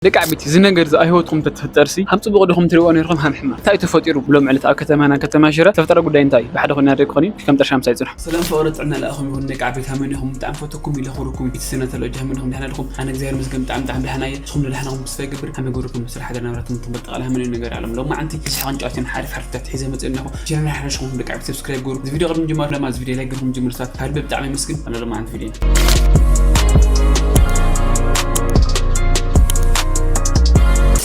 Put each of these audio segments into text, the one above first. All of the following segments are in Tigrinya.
ደቂ ዓበይቲ፣ እዚ ነገር እዚ ኣብ ህይወትኩም እንተትፍጠርሲ፣ ከም ጽቡቕ ዲኹም ትሪእዎ ነይርኩም፣ ከም ሕማቕ? እንታይ እዩ ተፈጢሩ? ሎም ዕለት ኣብ ከተማና፣ ከተማ ሽረ፣ ዝተፈጠረ ጉዳይ እንታይ እዩ? ብሓደ ኮይና ደቂ ኾኒ፣ ከም ጥርሻ ምሳይ ጽንሑ። ሰላም፣ ፍቕሪ፣ ጥዕና ለኣኹም ይኹን፣ ደቂ ዓበይቲ፣ ሃመን ኢኹም? ብጣዕሚ ፈተኩም ኢለ፣ ክብርኩም፣ ቤተሰብና ተለጃ፣ ሃመን ኢኹም? ደሕና ዲኹም? ኣነ እግዚኣብሔር ይመስገን፣ ብጣዕሚ፣ ብጣዕሚ ደሕና እየ። ንስኹም ደሕና ኹም ተስፋ ይገብር። ከመይ ገይርኩም? ስራሕ፣ ገለ ናብራትኩም ትፈልጡ፣ ቃል ሃመን ነገር ዓለም። ሎማዓንቲ፣ ብዙሕ ቅንጫትን ሓሪፍ ሓሪፍታት ሒዘ መፅእ ኣለኹ። ቻነል ሓደሽ ኹም፣ ደቂ ዓበይቲ፣ ሰብስክራይብ ገይሩ። እዚ ቪድዮ ቅድሚ ምጅማር፣ ለማ፣ እዚ ቪድዮ ላይክ ገይርኩም ጀምሩ፣ ሰባት፣ ሃርቢ ብጣዕሚ የመስግን። ኣነ ሎማዓንቲ ቪድዮ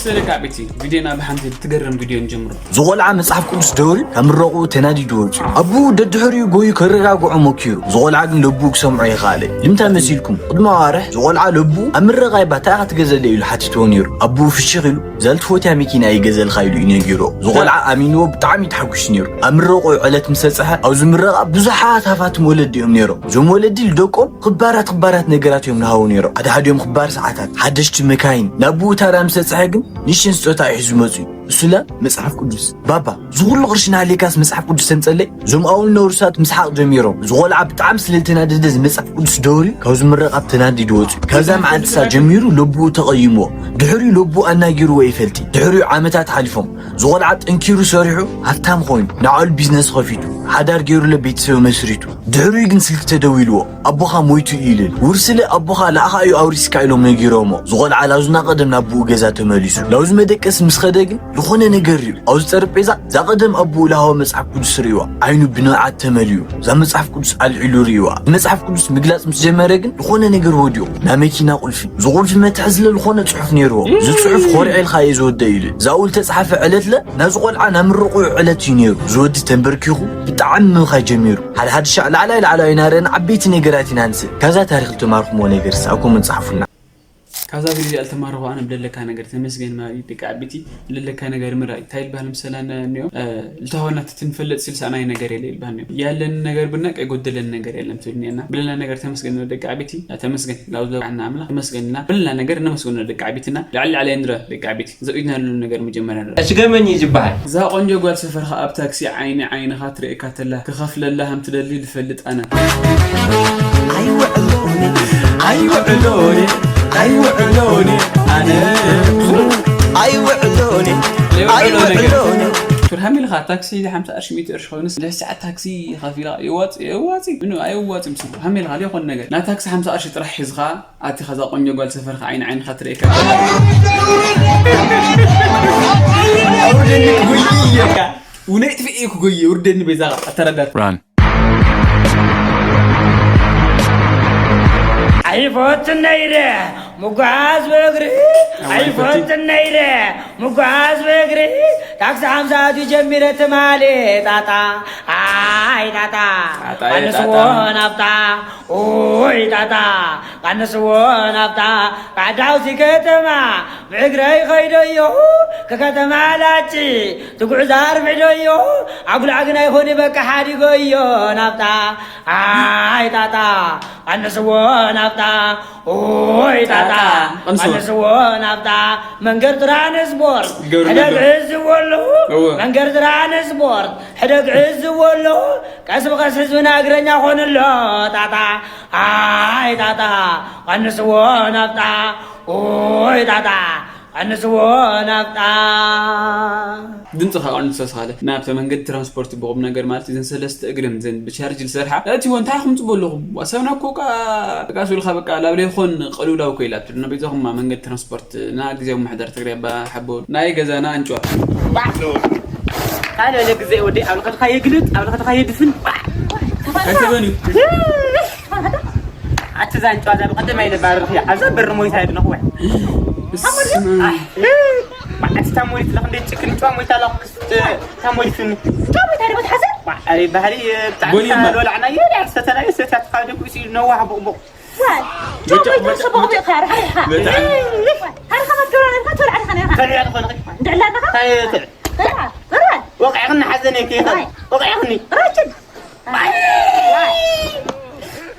ስለ ደቂ ዓበይቲ፣ ቪድዮና ብሓንቲ ትገርም ቪድዮ ንጀምሮ። ዝቖልዓ መጽሓፍ ቅዱስ ደውሪ ካብ ምረቑ ተናዲዱ ወጺኡ። ኣቡኡ ደድሕሪኡ ጎዩ ከረጋግዖ ሞኪሩ። ዝቖልዓ ግን ለቡኡ ክሰምዖ ይኸኣለ። ልምንታይ መሲልኩም? ቅድሚ ኣዋርሕ ዝቖልዓ ለቡኡ ኣብ ምረቓ እባ እንታይ ኢኻ ትገዘለ ኢሉ ሓቲትዎ ነይሩ። ኣቡኡ ፍሽኽ ኢሉ፣ "እዛ ልትፈትያ መኪና እየ ገዘልካ" ኢሉ እዩ ነጊርዎ። ዝቖልዓ ኣሚንዎ ብጣዕሚ ተሓጒሱ ነይሩ። ኣብ ምረቑ ዕለት ምስ በጽሐ፣ ኣብዚ ምረቓ ብዙሓት ሃፋትም ወለዲ እዮም ነይሮም። እዞም ወለዲ ልደቆም ክባራት ክባራት ነገራት እዮም ንሃቡ ነይሮም። ሓደ ሓዲኦም ክባር ሰዓታት፣ ሓደሽቲ መካይን። ናብ ብኡ ታራ ምስ በጽሐ ግን ንሽን ስጦታ እዩ ሒዙ መጺኡ። እሱለ መጽሓፍ ቅዱስ። "ባባ፣ ዝኹሉ ቅርሺ ናሃሌካስ መጽሓፍ ቅዱስ ተምጸለይ?" እዞም ኣቡን ነውርሳት ምስሓቕ ጀሚሮም። ዝቖልዓ ብጣዕሚ ስለ ልተናደደ እዚ መጽሓፍ ቅዱስ ደውሪ ካብዚ ምረቓ ተናዲዱ ወጺኡ። ካብዛ መዓልቲ እሳ ጀሚሩ ለብኡ ተቐይምዎ። ድሕሪኡ ለብኡ ኣናጊርዎ ይፈልጢ። ድሕሪኡ ዓመታት ሓሊፎም። ዝቖልዓ ጠንኪሩ ሰሪሑ ሃፍታም ኮይኑ፣ ንዓሉ ቢዝነስ ኸፊቱ፣ ሓዳር ገይሩለ ቤተሰብ መስሪቱ። ድሕሪኡ ግን ስልኪ ተደዊልዎ፣ "ኣቦኻ ሞይቱ" እዩ ይብል። ውርስለ ኣቦኻ ለኣኻ እዩ ኣውሪስካ ኢሎም ነጊሮሞ። ዝቖልዓ ላዙና ቀደም ናብ ብኡ ገዛ ተመሊሱ። ላውዚ መደቀሲ ምስ ኸደ ግን ዝኾነ ነገር ሪኡ። ኣብዚ ጠረጴዛ እዛ ቀደም ኣቦኡ ለሃቦ መጽሓፍ ቅዱስ ሪእዋ። ዓይኑ ብንብዓት ተመሊኡ። እዛ መጽሓፍ ቅዱስ ኣልዒሉ ሪእዋ። መጽሓፍ ቅዱስ ምግላጽ ምስ ጀመረ ግን ዝኾነ ነገር ወዲቑ። ናይ መኪና ቁልፊ። እዚ ቁልፊ መትሓዚ ለ ዝኾነ ጽሑፍ ነይርዎ። እዚ ጽሑፍ ኮርዒ ኢልካ እየ ዝወደ ኢሉ። እዛ ኣብኡ ልተጽሓፈ ዕለት ለ ናዚ ቆልዓ ናይ ምርቑ ዕለት እዩ ነይሩ። እዚ ወዲ ተንበርኪኹ ብጣዕሚ ምብኻይ ጀሚሩ። ሓደ ሓደ ሻዕ ላዕላይ ላዕላይ ኢና ርአና ዓበይቲ ነገራት ኢና ንስእ። ካብዛ ታሪኽ ልተማርኹምዎ ነገር ስ ኣብ ኮመንት ጸሓፉልና። ካብዛ ቪድዮ እዚኣ ልተማርኹ ኣነ ብለለካ ነገር ተመስገን ማለት እዩ። ደቂ ዓበይቲ ለለካ ነገር ምራይ እንታይ ይልባሃል? ምሰላ እኒኦ፣ እ፣ ልተሃወና ትንፈልጥ ስልሳ ናይ ነገር የለ ይልባሃል እኒኦ። ያለን ነገር ብናቅ የጎደለን ነገር የለም ትብል እኒአና። ብለና ነገር ተመስገን ነው ደቂ ዓበይቲ፣ ተመስገን ላውዝ ለባዕና ኣምላኽ ተመስገን እና ብለና ነገር ነመስገን ነው ደቂ ዓበይትና። ላዕሊ ላዕሊ ንረ ደቂ ዓበይቲ ዘውኢድና ለሉ ነገር መጀመርያ ንረ። እሺ ገመኝ እዩ ዝበሃል። እዛ ቆንጆ ጓል ሰፈርካ ኣብ ታክሲ ዓይኒ ዓይንኻ ትርእየካ ተላ ክኸፍለላ ከም ትደሊ ልፈልጥ ኣነ። ኣይውዕሎኒ፣ ኣይውዕሎኒ፣ ኣይውዕሎኒ፣ ኣነ። ኣይውዕሎኒ፣ ዘይውዕሎ ነገር። ኣይውዕሎኒ። ቱር ሃሚልኻ ታክሲ ሓምሳ ቅርሺ፣ ሚእቲ ቅርሺ ኮይኑስ፣ ልሕሲ ሰዓት ታክሲ ከፊላ የዋጽ-፣ የዋጽ-፣ ምኑ ኣየዋጽ ምስሉ። ሃሚልኻ ዘይኮን ነገር። ናይ ታክሲ ሓምሳ ቅርሺ ጥራሕ ሒዝኻ፣ ኣቲ ኸዛ ቆንጆ ጓል ሰፈርካ ዓይኒ ዓይንኻ ትርእየካ። ኣውርደኒ፣ ውይ፣ እየካ። ውነይ ጥፊ እየ ክጎይ፣ ውርደኒ በይዛኻ፣ ኣተረዳት። Run. ኣይፈትን ነይረ ምጓዝ ብእግሪ፣ ኣይፈትን ነይረ ምጓዝ ብእግሪ፣ ታክሲ ሓምሳ ኣትዩ ጀሚረ ትማሊ ጣጣ፣ ኣይ ጣጣ፣ ጣጣ፣ ኣንስዎ ጣጣ። ናብታ፣ ኦይ ጣጣ፣ ቀንስዎ ናብታ፣ ባዕዳውሲ ከተማ ብእግረይ ኸይደዮ፣ ከከተማ ላጭ ትጉዕዛ ኣርብዕደዮ፣ ኣጉላዕ ግን ኣይኾኒ በቃ ሓዲጎዮ ናብታ፣ ኣይ ጣጣ፣ ቀንስዎ ናብታ፣ ኦይ ጣጣ፣ ጣጣ፣ ቀንስዎ። ቀንስዎ ናብታ፣ መንገድ ትራንስፖርት፣ ገብሩ ሕደግ ነበር። ዕዝዎ ኣለኹ፣ እወ። መንገድ ትራንስፖርት፣ ሕደግ ዕዝዎ ኣለኹ፣ ቀስ ብቐስ ህዝብና እግረኛ ኾኑ ኣሎ፣ ጣጣ፣ ኣይ ጣጣ፣ ቀንስዎ ናብታ፣ ኦይ ጣጣ፣ ቀንስዎ ናብታ። ድምፅኻ ቀንሶ ስኻለ። ናብተ መንገዲ ትራንስፖርት ብቑም ነገር ማለት እዘን ሰለስተ እግርን ዘን ብቻርጅ ዝሰርሓ። እቲ እውን እንታይ ኢኹም ፅቡ ኣለኹም? ሰብና እኮ ቃ-፣ ቃ ስብልካ በቃ ላብ ለይኾን ቅልውላው እኮ ኢላ ትብል። በይዛኹማ መንገዲ ትራንስፖርት ና ግዜያዊ ምምሕዳር ትግራይ ኣባ ሓቦ ናይ ገዛና ኣንጭዋ። ካልእ ግዜ ወዲ ኣብ ልኸድካ የግልጥ፣ ኣብ ልኸድካ የድፍን። ኣይተበን እዩ። ኣቲ ዛን ጨዋ ዛብ ቀደም ኣይለ ባርኽ እያ። ኣብዛ በር ሞይታ ይድነኹ ወይ? በስመ ኣብ። ኣቲ ታሞሊት ለኽ እንደ ጭክን ጨዋ ሞይታ ለኽ ክስት ታሞሊትን። ጨዋ ሞይታ ደሞ ትሓዘ? ኣይ ባህሪ ብጣዕሚ ጎሊማ። ሎላዕና እየ፣ ዳር ሰተና እየ፣ ሰትያ ትኻደ ኩሲ ነዋህ ቡቕቡቕ። ዋይ፣ ጨዋ ሞይታ ሰቦቕ ቢኻ፣ ርሓ፣ ርሓ። በጣም። ሃርኻ መትከሮ ነርካ፣ ተልዓ ርኻ ነርካ። ተልዓ ዝኾነ። እንድዕላ ኣለኻ? ታይ ተልዓ? ተልዓ፣ ተልዓ። ወቕዕኽኒ ሓዘነይ ከይኸ-፣ ዋይ። ወቕዕኽኒ። ራችን።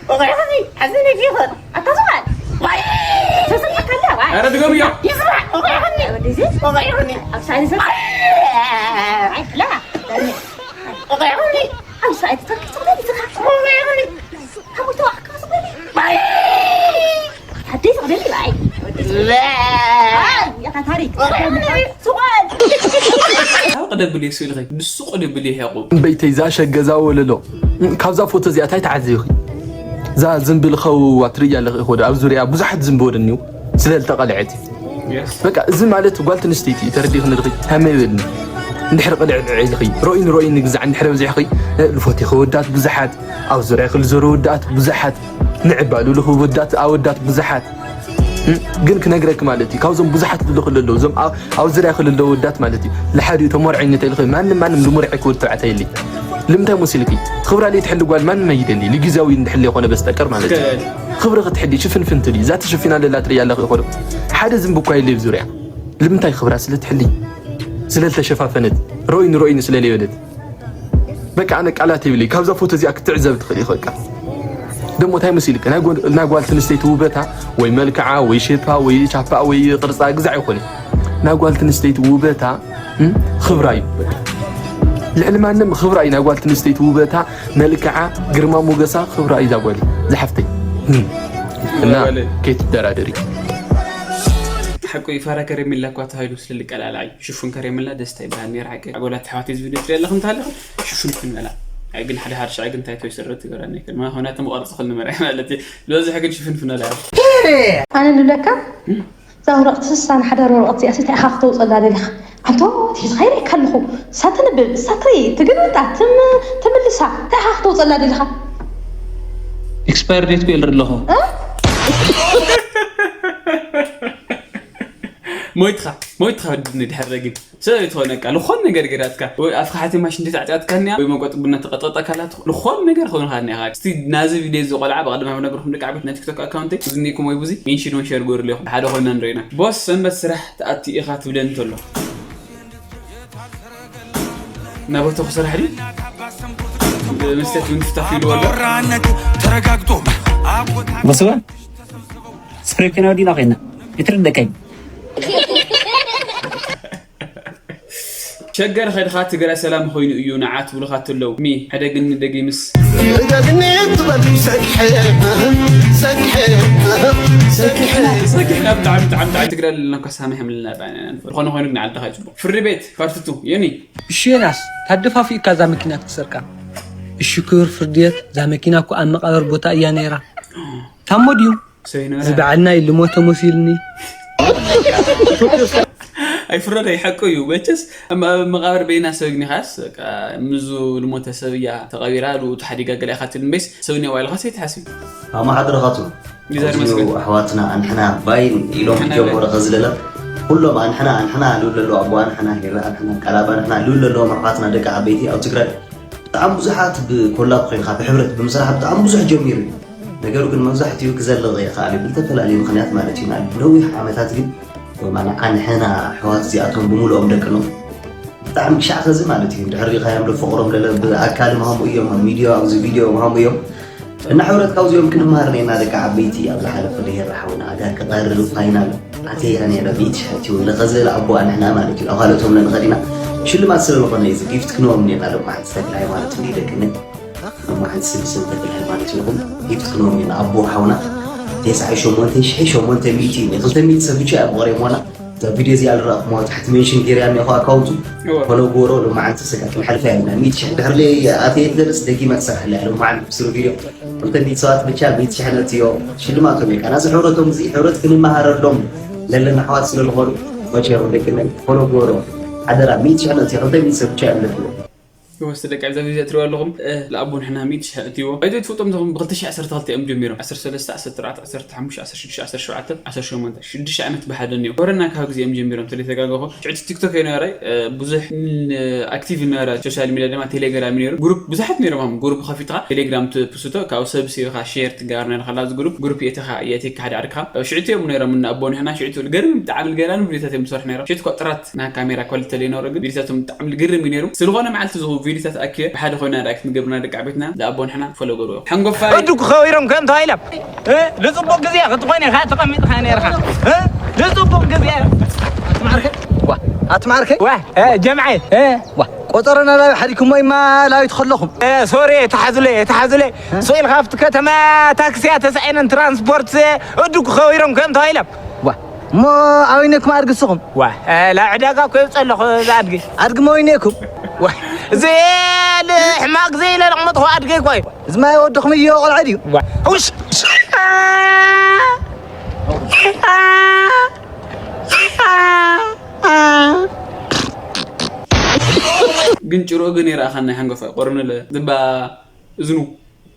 ወቒዕኒ፣ ሓዘነይ ይኹን። ኣታ ዝባል። ዋይ። ተሰሚዕካ ኣላ፣ ዋይ። ኧረ ድገምዮ። ይስማዕ፣ ወቒዕኒ። ወዲዚ። ወቒዕኒ። ኣብ ሳይንስ። ዋይ። ኣይ፣ ብላ። ወቒዕኒ። ኣብ ሳይንስ ተርኪ ትኽእል ኢኻ። ወቒዕኒ። ሓሙሽተ ዋዕካ ትኽእል። ዋይ። ሓደይ ትኽእል፣ ዋይ። ወዲዚ። ለ። ኣይ። ታሪክ ስቋል ካብ ቅደብል እየ ስኢልኺ ብሱ ቅደብል እየ ያዕቆብ በይተይ ዛሸ ገዛ ወለሎ ካብዛ ፎቶ እዚኣ ታይ ተዓዚብኺ እዛ ዝንብል ኸውዋ ትርእያ ኣለኺ ኢኹ ኣብ ዙሪያ ብዙሓት ዝንቢ ወደኒው ስለ ዝተቐልዐት እዩ በቃ እዚ ማለት ጓል ትንስተይቲ እዩ ተረዲእኺ ንድኺ ሃመ ይበልኒ እንድሕር ቅልዕ ልዕ ኢልኺ ሮኢን ሮኢን ግዛዕ እንድሕር ኣብዚሕኺ ልፎት ይኸወዳት ብዙሓት ኣብ ዙሪያ ክልዞሩ ወዳት ብዙሓት ንዕባሉ ልኽወዳት ኣወዳት ብዙሓት ግን ክነግረክ ማለት እዩ ካብዞም ብዙሓት ዝብሉ ክልለው እዞም ኣብ ዝርያ ክልለው ወዳት ማለት እዩ ለሓዲኡ ተሞርዐኝ ተልኸ ማንም ማንም ዝሙርዐ ክወድ ተባዕታይ የለይ ልምንታይ መሲልኪ ክብራ ለይ ትሕሊ ጓል ማንም ኣይደሊ ልግዛዊ እንድሕል የኾነ በስተቀር ማለት እዩ ክብሪ ክትሕሊ ሽፍንፍን ትብሊ እዛ ተሸፊና ለላ ትርያ ኣለኺ ይኾነ ሓደ ዝንብ እኳ የለይ ብዙርያ ልምንታይ ክብራ ስለ ትሕሊ ስለ ዝተሸፋፈነት ሮኢን ሮኢን ስለ ለይበለት በቃ ኣነ ቃላት የብለይ ካብዛ ፎቶ እዚኣ ክትዕዘብ ትኽእል ኢኻ በቃ ደሞ እንታይ መሲልክ ናይ ጓል ትንስተይቲ ውበታ ወይ መልክዓ ወይ ሼፓ ወይ ቻፓ ወይ ቅርፃ ግዛዕ ይኾነ ናይ ጓል ትንስተይቲ ውበታ ክብራ እዩ ልዕሊ ማንም ክብራ እዩ ናይ ጓል ትንስተይቲ ውበታ መልክዓ ግርማ ሞገሳ ክብራ እዩ ዛጓል ዝሓፍተይ እና ከይትደራደሪ ሓቁ እዩ ፋራ ከረሜላ እኳ ተባሂሉ ስለ ልቀላልዓ እዩ ሽፉን ከረሜላ ደስታ ይበሃል ነይሩ ሓቂ ኣጎላት ኣሕዋት እዚ ቪድዮ ትሪኢ ኣለኹም እንተሃለኹም ሽፉን ክንበላ ኣይ ግን ሓደ ሓደ ሻዕ ግን እንታይ ተወይ ስረት ትገብረኒ ይክእል ምክንያቱ መቐርፂ ክል ንመርሒ ማለት እዩ ዝበዝሕ ግን ሽፍን ፍነላ ኣነ ንብለካ እዛ ወረቕቲ ስሳን ሓዳር ወረቐት እዚኣ እንታይ ኢኻ ክተውፀላ ደሊኻ ኣንቶ ትሒዝኻ ይርእካ ኣለኹ እሳ ትንብብ እሳ ትርኢ ትግልብጣ ትምልሳ እንታይ ኢኻ ክተውፀላ ደሊኻ ኤክስፓየር ዴት ክብል ኣለኹ ሞይትኻ ሞይትኻ ወድኒ ድሕር ረጊም ሰብ ይትኾነካ ልኾን ነገር ገራትካ ወይ ኣፍካ ሓቲማ ሽንቲ ተዓጢኣትካንያ ወይ መቆጥ ቡና ተቐጠጠካላት ልኾን ነገር ኾንኻኒ ኢኻ እስቲ ናዚ ቪድዮ እዚ ቆልዓ ብቐደም ኣብ ነግርኩም ደቂ ዓበይት ናይ ቲክቶክ ኣካውንተይ ዝኒኩም ወይ ብዙ ሜንሽን ወይ ሸር ገሩ ሊኹም ሓደ ኮይና ንረኢና ቦስ ሰንበት ስራሕ ተኣቲ ኢኻ ትብለኒ እንተሎ ናበቶ ክስራሕ ድዩ መስተት ምንፍታፍ ኢሉ ኣሎ ተረጋግጦ በስበ ስፕሬ ኮይና ወዲና ኮይና ይትርደቀኝ ሸገር ኸድኻ ትግራይ ሰላም ኮይኑ እዩ ንዓ ትብሉኻ ትለው ሚ ሕደግኒ ደጊምስ እደግኒ ትበል ሰግሐ ሰግሐ ሰግሐ ሰጊሕና ብጣዕሚ ብጣዕሚ ብጣዕሚ ትግራይ ለና እኳ ሳሚ ሓምልና ዝኾነ ኮይኑ ግን ዓድኻ ይፅቡቅ ፍርዲ ቤት ፓርትቱ የኒ እሺ ዮናስ ታደፋፊእካ እዛ መኪና ክትሰርቃ እሺ ክብር ፍርዲ ቤት እዛ መኪና እኮ ኣብ መቃብር ቦታ እያ ነይራ ታሞ ድዩ ዝበዓልና ኢልሞ ተመሲልኒ ኣይፍረደይ ሓቁ እዩ መቸስ ኣብ መቃብር በይና ሰብ ግኒኻስ ምዙ ልሞተ ሰብ እያ ተቐቢራ ልኡ ተሓዲጋ ገለ ኢኻ ትብል እምበይስ ሰብ እኒኦ ባይልኻስ ኣይትሓስብ ኣማሓድረኻቱ ዲዛር መስገን ኣሕዋትና ኣንሕና ባይን ኢሎም ጀምሮ ከዝለለ ኩሎም ኣንሕና ኣንሕና ልብለሉ ኣቦ ኣንሕና ሄረ ኣንሕና ቀላብ ኣንሕና ልብለለዎም ኣሕዋትና ደቂ ዓበይቲ ኣብ ትግራይ ብጣዕሚ ብዙሓት ብኮላብ ኮይንካ ብሕብረት ብምስራሕ ብጣዕሚ ብዙሕ ጀሚሩ እዩ ነገሩ ግን መብዛሕትኡ ክዘልቕ ይኽኣል እዩ ብዝተፈላለዩ ምኽንያት ማለት እዩ ናብ ነዊሕ ዓመታት ግን ወማን ኣንሕና ኣሕዋት እዚኣቶም ብምልኦም ደቅኖም ብጣዕሚ ክሻዕ ኸዚ ማለት እዩ ድሕር ሪኻዮም ዶ ፍቕሮም ለለ ብኣካል ምሃሙ እዮም ኣብ ሚድዮ ኣብዚ ቪድዮ ምሃሙ እዮም እና ሕብረት ካብዚኦም ክንመሃር ነና ደቂ ዓበይቲ ኣብ ዝሓለፈ ብሄር ሓውና ኣጋር ክቐርብ ፋይናል ኣተያ ነረ ሚእቲ ሽሕ እዩ ለኸዘለ ኣቦ ኣንሕና ማለት እዩ ኣብ ካልኦቶም ነንኸዲና ሽልማት ስለ ዝኾነ እዚ ጊፍት ክንዎም ነና ሎማዓንቲ ተክለ ሃይማኖት እንዲ ደቅነ ሎማዓንቲ ስልስን ተክለ ሃይማኖት ይኹም ጊፍት ክንዎም ነና ኣቦ ሓውና ተስዓ ሸሞንተ ሽሕ ሸሞንተ ሚእቲ እዩ ክልተ ሚእቲ ሰብ ብቻ እዮም ቆሪሞና እዛ ቪድዮ እዚኣ ዝረኣኹሞ ታሕቲ ሜንሽን ገይረያ እኒኹ ኣካውንቱ ፎሎ ግበሮ ሎማዓንቲ ስጋ ክንሓልፋ ኢና ሚእቲ ሽሕ ድሕሪ ኣትየ ደርስ ደጊመ ክሰርሐላ እያ ሎማዓንቲ ብስሩ ቪድዮ ክልተ ሚእቲ ሰባት ብቻ ሚእቲ ሽሕ ነትዮ ሽልማቶም እዩ ናዚ ሕብረቶም እዚ ሕብረት ክንመሃረሎም ለለና ኣሕዋት ስለ ዝኾኑ መቸ ደቂ ፎሎ ግበሮ ሓደራ ሚእቲ ሽሕ ነትዮ ክልተ ሚእቲ ሰብ ብቻ እዮም ነትዮ ወስተ ደቂ ኣብዚ ቪድዮ ትሪኦ ኣለኹም ለኣቦ ንሕና ሚእቲ ሽሕ እትዎ ኣይቶ ትፍጦም ዘኹም ብክልተ ሽሕ ዓሰርተ ክልተ እዮም ጀሚሮም ዓሰርተ ሰለስተ ዓሰርተ ኣርባዕተ ዓሰርተ ሓሙሽተ ዓሰርተ ሽዱሽተ ዓሰርተ ሸውዓተ ዓሰርተ ሸሞንተ ሽዱሽተ ዓመት ብሓደ እኒኦ ኮረና ካብ ግዜኦም ጀሚሮም ተለይተጋገኹ ሽዑ ቲክቶክ ኣይነበረ ብዙሕ ኣክቲቭ ነበረ ሶሻል ሚድያ ድማ ቴሌግራም ነይሩ ግሩፕ ብዙሓት ነይሮም ግሩፕ ከፊትኻ ቴሌግራም ትፕስቶ ካብኡ ሰብ ሲብኻ ሼር ትጋር ነርካ ላዚ ግሩፕ ግሩፕ የትኻ የትካ ሓደ ዓድካ ሽዑ እዮም ነይሮም እና ኣቦ ንሕና ሽዑ ገርም ብጣዕሚ ገራሚ ቪዲዮታት እዮም ዝሰርሑ ነይሮም ሽዑ ጥራት ናይ ካሜራ ኳሊቲ ተለይኖረ ግን ቪዲዮታቶም ብጣዕሚ ግርም እዩ ነይሩ ስለኾነ መዓልቲ ዝኹ ቪዲዮታት ኣኪበ ብሓደ ኮይና ዳኣ ክትንገብርና ደቂ ዓበይትና ዝኣቦ ንሕና ፈለገሩ እዮም ሓንጎፋይ እዱ ክኸው ኢሎም ከም ተባሂሎም ንፅቡቅ ግዜ ክትኾይነ ኢኻ ተቐሚጥኻ ነርካ ንፅቡቅ ግዜ ኣትማርከ ኣትማርከ ጀምዓይ ቆፀሮና ላቢ ሓዲኩሞ ይማ ላቢት ከለኹም ሶሪ ተሓዝለ ተሓዝለ ስኢልካ ኣብቲ ከተማ ታክሲያ ተሳዒነን ትራንስፖርት እዱ ክኸው ኢሎም ከም ተባሂሎም እሞ ኣበይነኩም ኣድጊ እስኹም? ዋ፣ ላ ዕዳጋ እኮ የውፅእ ኣለኹ፣ እዚ ኣድጊ። ኣድጊ መወይነኩም? ዋ፣ እዚ ሕማቅ ዘይለ ለቕመጥኹ ኣድጊ እኮ እዩ። እዚ ማይ ወድኹም እዮ ቆልዐ ድዩ? ዋ፣ ውሽ። ግን ጭርኡ ግን ይረኣኻና ይሓንገፋ ቆርንለ ዝባ እዝኑ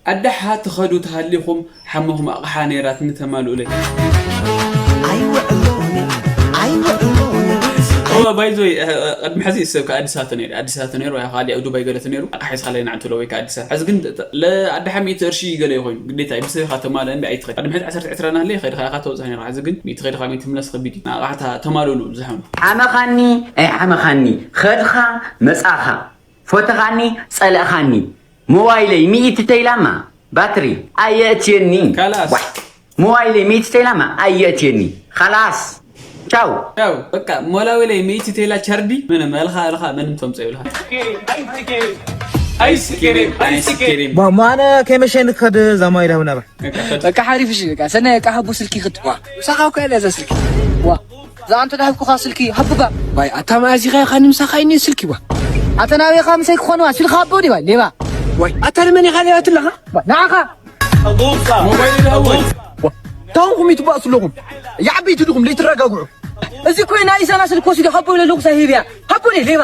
ኣዳሓ ትኸዱ ተሃሊኹም ሓመኹም ኣቕሓ ነይራትኒ ተማልኡለይ። ባይዞይ ቅድሚ ሕዚ ሰብ ከኣዲሳተ ነይሩ ኣዲሳተ ነይሩ ወይ ካሊእ ኣብ ዱባይ ገለተ ነይሩ ኣቕሓ ይስኻለይ ናዕንትሎ ወይ ከኣዲሳ ሕዚ ግን ለኣዳሓ ሚእቲ ቅርሺ ገለ ይኮይኑ ግዴታ እዩ ብሰብኻ ተማልእ እንዲ ኣይትኸድ ቅድሚ ሕዚ ዓሰርተ ዕስራ ናህለ ይኸድኻ ኢኻ ተወፅእ ነይሩ ሕዚ ግን ሚእቲ ኸድኻ ሚእቲ ትምለስ ከቢድ እዩ ኣቕሓ ተማልኡሉ ብዝሓኑ ሓመኻኒ ኣይሓመኻኒ ኸድኻ መጻኻ ፈተኻኒ ጸለእኻኒ ሞባይለይ ሚእቲ ተይላማ ባትሪ ኣየእትየኒ ካላስ። ዋይ፣ ሞባይለይ ሚእቲ ተይላማ ኣየእትየኒ ካላስ ቻው። ያው በቃ ሞላዊለይ ሚእቲ ተይላ ቻርዲ ምንም እልኻ እልኻ ምንም ተምፀ ይብልኻ ኣይስክሪም ኣይስክሪም ማ- ማነ ከመሸን ከድ ዛማ ኢዳው ነባ በቃ ሓሪፍ እሺ በቃ ሰናይ በቃ ሃቦ ስልኪ ክትዋ ምሳኻ እኮ ያለ እዛ ስልኪ ዋ እዛ ኣንተ ዳህብኩኻ ስልኪ ሃብባ ዋይ ኣታ መኣዚኻ ኢኻ ንምሳኻ ይኒ ስልኪ ዋ ኣተ ናበይ ኢኻ ምሳይ ክኾንዋ ስልኪ ሃቦ ዲባ ሌባ ዋይ ኣታ ንመን ኢኻ ሌባ ትለኻ ንዓኻ ሞባይል ዳህቦ ታውን ኹም ይትባእሱ ኣለኹም ይዓበይቲ ድኹም ለይትረጋግዑ እዚ ኮይና ኢሳና ስልኪ ወሲዱ ሃቦ ኢለ ኣለኹ ሳይ ሂብያ ሃቦ ሌባ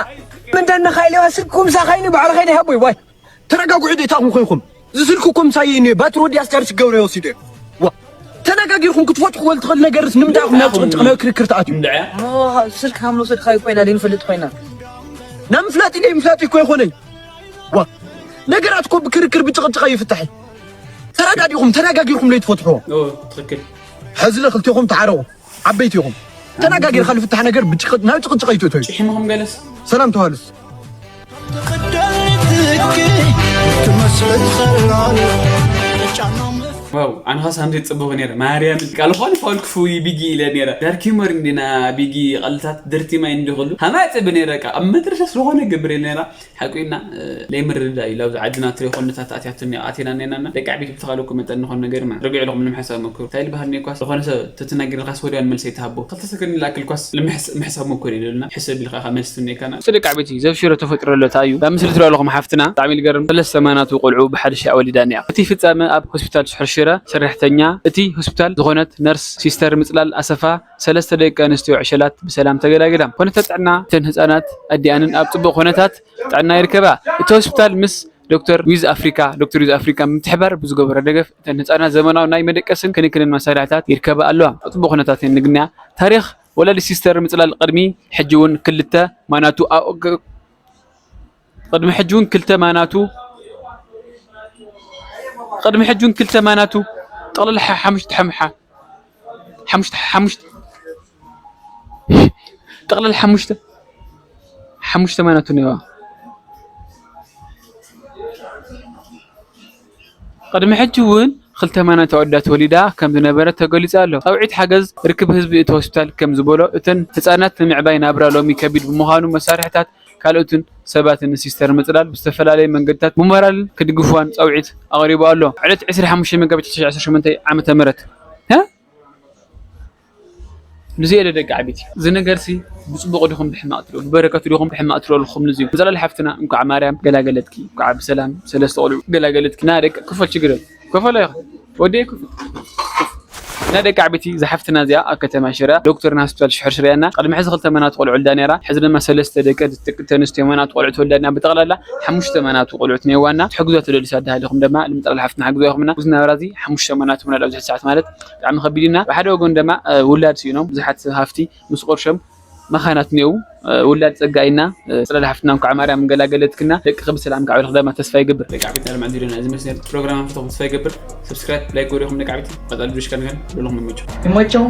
ምንዳነኻ ሌባ ስልኪ ምሳኻ ይኒ ባዕልኻ ይኒ ሃቦ ዋይ ተረጋግዑ ዶ ይታኹም ኮይንኩም እዚ ስልኪ እኮ ምሳይ እዩ ባትሪ ወዲ ኣስጫርስ ገብረ ይወስድ እዩ ዋ ተነጋጊርኩም ክትፈትሕዎ ትኽእል ነገርስ ንምንታይ ኢኹም ናብ ጭቕጭቕ ናብ ክርክር ትኣትዩ ስልኪ ከም ንወሰድ ካዩ ኮይና ዘይንፈልጥ ኮይና ናብ ምፍላጥ ኢለ ምፍላጥ እኮ ይኾነኝ ዋ ነገራት እኮ ብክርክር ብጭቕጭቕ ይፍታሕ ተረዳዲኹም ተነጋጊርኩም ለይትፈትሕዎ ትኽክል ሕዚ ለክልቴኹም ተዓረቑ ዓበይቲ ኢኹም ተነጋጊርካ ዝፍታሕ ነገር ብጭቕጭ ናብ ጭቕጭቕ ኣይትእተዩ ጭሒምኹም ገለስ ሰላም ተዋልስ ዋው ኣንኻስ ሃምዘይ ጽቡቕ ነይረ ማርያም ቃል ኾን ፋውል ክፉይ ቢጊ ኢለ ነይረ ዳርኪ መር እንዲና ቢጊ ቐልታት ድርቲ ማይ እንዲ ኹሉ ሃማይ ጽብ ነይረ ቃ ኣብ መድረሻ ስለኾነ ገብር ነይራ ሓቁና ለይምርድዳእ እዩ ላብዚ ዓድና ትሪኦ ኮነታት ኣትያቱኒ ኣቴና ኔናና ደቂ ዓበይቲ ብተኻለኩ መጠን ንኾን ነገር ማ ርግዕ ኢልኹም ንምሕሳብ መክሩ እንታይ ልበሃል ኔኳስ ዝኾነ ሰብ ተትናገርልካስ ወዲያን መልሰ ይትሃቦ ክልተ ሰከንድ ላክልኳስ ንምሕሳብ መክሩ ኢሉልና ሕሰብ ኢልካ ኢኻ መልሲ ትምኔካና እሱ ደቂ ዓበይቲ ዘብሽሮ ተፈጥሮ ኣለታ እዩ ዳ ምስሊ ትሪኦ ኣለኹም ሓፍትና ብጣዕሚ ልገርም ሰለስተ ማናቱ ቆልዑ ብሓደ ሻዕ ወሊዳ እኒኣ እቲ ፍጻመ ኣብ ሆስፒታል ሽሕርሽረ ሰራሕተኛ እቲ ሆስፒታል ዝኾነት ነርስ ሲስተር ምጽላል ኣሰፋ ሰለስተ ደቂ ኣንስትዮ ዕሸላት ብሰላም ተገላጊላ። ኩነታት ጥዕና እተን ህጻናት ኣዲኣንን ኣብ ጽቡቕ ኩነታት ጥዕና ይርከባ። እቲ ሆስፒታል ምስ ዶክተር ዊዝ ኣፍሪካ፣ ዶክተር ዊዝ ኣፍሪካ ብምትሕባር ብዝገበሮ ደገፍ እተን ህጻናት ዘመናዊ ናይ መደቀስን ክንክንን መሳርሕታት ይርከባ ኣለዋ። ኣብ ጽቡቕ ኩነታት እየን ዝግነያ። ታሪኽ ወላዲት ሲስተር ምጽላል ቅድሚ ሕጂ እውን ክልተ ማናቱ ኣብ ቅድሚ ሕጂ እውን ክልተ ማናቱ ቅድሚ ሕጂ እውን ክልተ ማናቱ ጠቕላላ ሓሙሽተ ሓሙሓ ሓሙሽተ ሓሙሽተ ጠቕላላ ሓሙሽተ ሓሙሽተ ማናቱ ነዋ ቅድሚ ሕጂ እውን ክልተ ማናት ኣወዳት ወሊዳ ከም ዝነበረ ተገሊጹ ኣሎ። ጻውዒት ሓገዝ ርክብ ህዝቢ እቲ ሆስፒታል ከም ዝበሎ እተን ህጻናት ንምዕባይ ናብራ ሎሚ ከቢድ ብምዃኑ መሳርሕታት ካልኦትን ሰባትን ንሲስተር ምጽላል ብዝተፈላለየ መንገድታት ብሞራልን ክድግፍዋን ጸውዒት ኣቕሪቡ ኣሎ። ዕለት ዕስራ ሓሙሽተ መጋቢት ዕስራ ዓሰርተ ሸሞንተ ዓመተ ምህረት። እ? ንዚ የለ ደቂ ዓቢቲ። እዚ ነገርሲ ብጽቡቕ ዲኹም ብሕማቕ ትሪኦ? ብበረከቱ ዲኹም ብሕማቕ ትሪኦ ኣለኹም ንዚ እዩ። ምጽላል ሓፍትና እንኳዕ ማርያም ገላገለትኪ። እንኳዕ ብሰላም ሰለስተ ቆልዑ ገላገለትኪ። ና ደቂ ክፈል ችግር የለን። ከፈሎ ኢኻ ወደይ ክፈል እና ደቂ ዓበይቲ ዝሓፍትና እዚኣ ኣብ ከተማ ሽረ ዶክተርና ሆስፒታል ሽሕር ሽርያና ቅድሚ ሕዚ ክልተ መናት ቆልዑ ወልዳ ነይራ ሕዚ ድማ ሰለስተ ደቂ ተንስትዮ መናት ቆልዑ ትወልዳና ብጠቕላላ ሓሙሽተ መናት ቆልዑት ነይዋና ትሕግዞ ተደልዩ ሳዳሃሊኹም ድማ ልምጠቕላ ሓፍትና ሓግዞ ይኹምና ብዙ ናብራ እዚ ሓሙሽተ መናት ምናድ ኣብዚ ሰዓት ማለት ብጣዕሚ ከቢድና ብሓደ ወገን ድማ ውላድ ስኢኖም ብዙሓት ሃፍቲ ምስ ቆርሾም መኻናት እኒአው ውላድ ጸጋ ኢና ጽላል ሓፍትና እንኳዕ ማርያም እንገላገለትክና ደቂ ክብ ሰላም ካብ ዕልኽ ደማ ተስፋ ይገብር ደቂ ዓበይቲ ኣለም ዓንዲዶና እዚ መስነር ፕሮግራም ፍቶ ተስፋ ይገብር ሰብስክራይብ ላይክ ጎሪኹም ደቂ ዓበይቲ ቀጻሊ ብሽካ ንገን ብልኹም ይመቸው ይመቸው